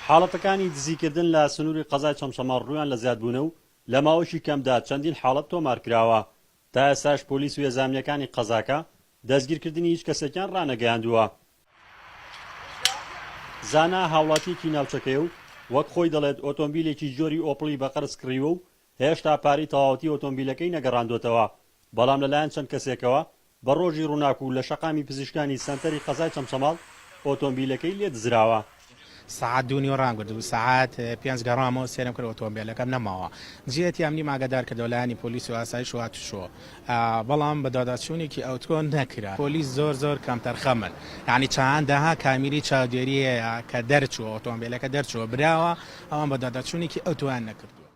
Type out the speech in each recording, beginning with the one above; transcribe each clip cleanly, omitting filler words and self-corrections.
حاڵەتەکانی دزیکردن لە سنووری قەزای چەمچەماڵ ڕوویان لە زیادبوونە و لە ماوەیەکی کەمدا چەندین حاڵەت تۆمارکراوە، تا ئێستاش پۆلیس و هێزە ئەمنییەکانی قەزاکە دەستگیرکردنی هیچ کەسێکیان ڕانەگەیاندووە. زانا هاوڵاتییەکی ناوچەکەیە و وەک خۆی دەڵێت ئۆتۆمبیلێکی جۆری ئۆپڵی بە قەرز کڕیوە و هێشتا پارەی تەواوەتی ئۆتۆمبیلەکەی نەگەڕاندۆتەوە، بەڵام لەلایەن چەند کەسێکەوە بە ڕۆژی ڕووناک و لە شەقامی پزیشکانی سەنتەری قەزای چەمچەماڵ ئۆتۆمبیلەکەی لێ دزراوە. سەعات دوو نیو ڕامگرتبوو، سەعات پێنج گەڕامەوە سەیرم کرد ئۆتۆمبێلەکەم نەماوە. جێتی ئەمنیم ئاگادار کردەوە، لایەنی پۆلیس و ئاسایش و هاتوچۆ، بەڵام بەدواداچوونێکی ئەوتۆ نەکرا. پۆلیس زۆر زۆر کەمتەرخەمن، یانی چەندەها کامیری چاودێری هەیە کە دەرچووە، ئۆتۆمبێلەکە دەرچووە براوە، ئەوان بەدواداچوونێکی ئەوتۆیان نەکردووە.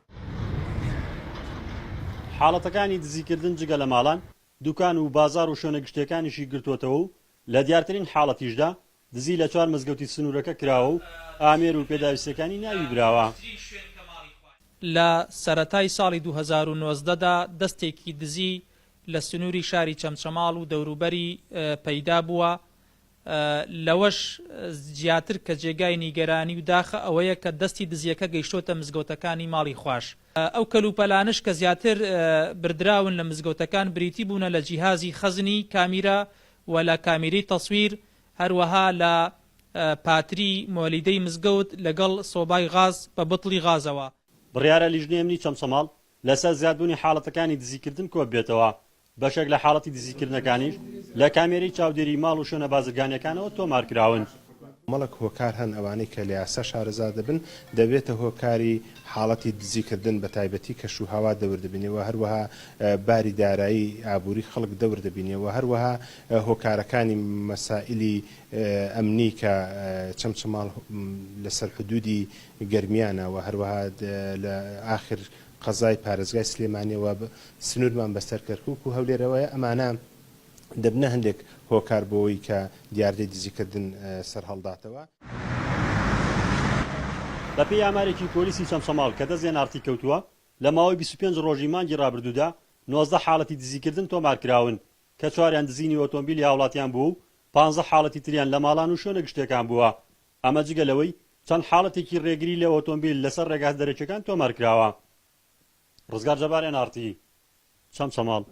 حاڵەتەکانی دزیکردن جگە لە ماڵان، دوکان و بازاڕ و شوێنە گشتییەکانیشی گرتووەتەوە و لە دیارترین حاڵەتیشدا دزی لە چوار مزگەوتی سنوورەکە کراوە و ئامێر و پێداویستییەکانی ناوی براوە. لە سەرەتای ساڵی 2019 دا دەستێکی دزی لە سنووری شاری چەمچەماڵ و دەوروبەری پەیدا بووە، لەوەش زیاتر کە جێگای نیگەرانی و داخە ئەوەیە کە دەستی دزییەکە گەیشتۆتە مزگەوتەکانی ماڵی خواش. ئەو کەلوپەلانەش کە زیاتر بردراون لە مزگەوتەکان بریتی بوونە لە جیهازی خەزنی کامیرا و لە کامیرەی تەسویر، هەروەها لە پاتری مۆلیدەی مزگەوت لەگەڵ سۆبای غاز بە بتڵی غازەوە. بڕیارە لیژنەی ئەمنی چەمچەماڵ لەسەر زیادبوونی حاڵەتەکانی دزیکردن کۆببێتەوە، بەشێک لە حاڵەتی دزیکردنەکانیش لە کامێرەی چاودێری ماڵ و شوێنە بازرگانییەکانەوە تۆمارکراون. کۆمەڵێک هۆکار هەن ئەوانەی کە لە یاسا شارەزا دەبن دەبێتە هۆکاری حاڵەتی دزیکردن بە تایبەتی کەش و هەوا دەور دەبینێ و هەروەها باری دارایی ئابووری خەڵک دەور دەبینێ و هەروەها هۆکارەکانی مەسائیلی ئەمنی کە چەمچەماڵ لەسەر حدودی گەرمیانە و هەروەها لە ئاخر قەزای پارێزگای سلێمانیەوە سنوورمان بەسەر کەرکوک و هەولێرەوەیە، ئەمانە دەبنە هەندێک هۆکار بۆوەی کە دیاردەی دزیکردن سەرهەڵداتەوە. بەپێی ئامارێکی پۆلیسی چەمچەماڵ کە دەست ئێن ئاڕ تی کەوتووە، لە ماوەی 25 ڕۆژی مانگی ڕابردوودا 19 حاڵەتی دزیکردن تۆمارکراون کە چواریان دزینی ئۆتۆمبیلی هاوڵاتیان بووە و پانزە حاڵەتی تریان لە ماڵان و شوێنە گشتیەکان بووە، ئەمە جگە لەوەی چەند حاڵەتێکی ڕێگری لە ئۆتۆمبیل لەسەر ڕێگا دەرەکیەکان تۆمارکراوە. ڕزگار جەبار ئێن ئاڕ تی، چەمچەماڵ.